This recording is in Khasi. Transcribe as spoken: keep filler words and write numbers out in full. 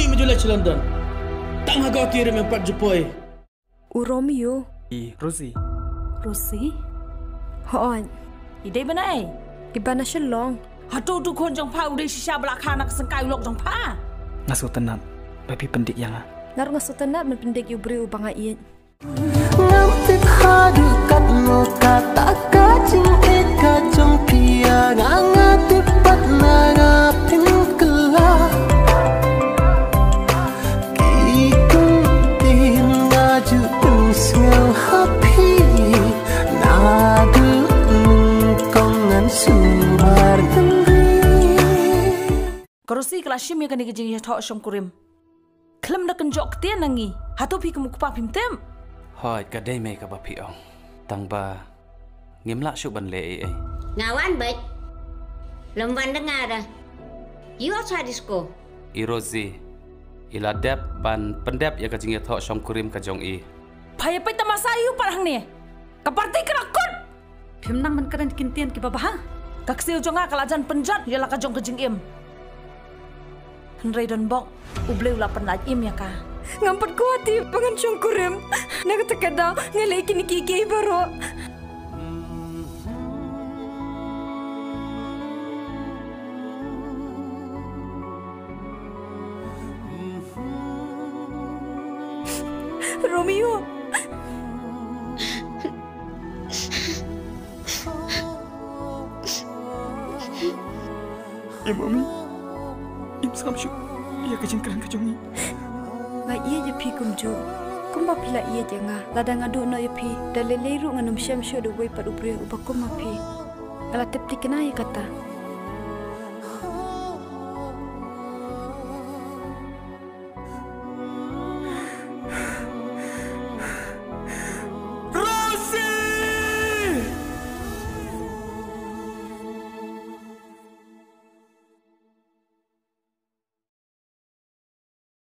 Maju la sha London. Tang ha ka tiar me pat ju poi. U Romeo. I Rosie. Rosie? Hooid. I dei ban ai? I ba na Shillong. Hato u khun jong pha u dei shisha ba la kha na ka syngkai u lok jong pha? Nga sngewtynnat ba phi pyndik ïa nga. Nga ruh nga sngewtynnat ban pyndik ïa u briew uba nga ïeit. Ngam tip haduh katno kata ka jingïeit ka jong phi ïa nga, nga tip pat na nga pynkylla. Ki ktien nga ju pynsngew ha phi naduh nyngkong ngan sumar hynrei. Ka Rosie ka la shim ïa kane ka jingïathoh shongkurim. Khlem da kynjoh ktien na ngi. Hato phi kum u kpa phim tip? Hooid, ka dei mei kaba phi ong. Tang ba ngim lah shuh ban leh ei ei. Nga wan beit. Lem wan da nga da. Ïoh sha disco. I Rosie, i la dep ban pyndep ïa ka jingïathoh shongkurim ka jong i. Pha ïa peit tamasa ïa u pat hangne. Ka party ka la kut. Phim nang ban kren ki ktien kiba bha. Ka ksiew jong nga ka la jan pynjot ïa la ka jong ka jingim. Hynrei don bok, U Blei u la pynlait im ïa ka. Ngam pat kwah ti ba ngan shongkurim. Na kata ka daw nga leh kine kiei kiei baroh. Romeo. Em Umi, im sam shuh ïa ka jingkren ka jong ngi. Nga ïeit ïa phi kumjuh kumba phi la ïeit ïa nga. Lada nga duh noh ïa phi, da lei lei ruh ngan ym shem shuh da uwei pat u briew uba kum ma phi. Nga la tip thikna ïa kata.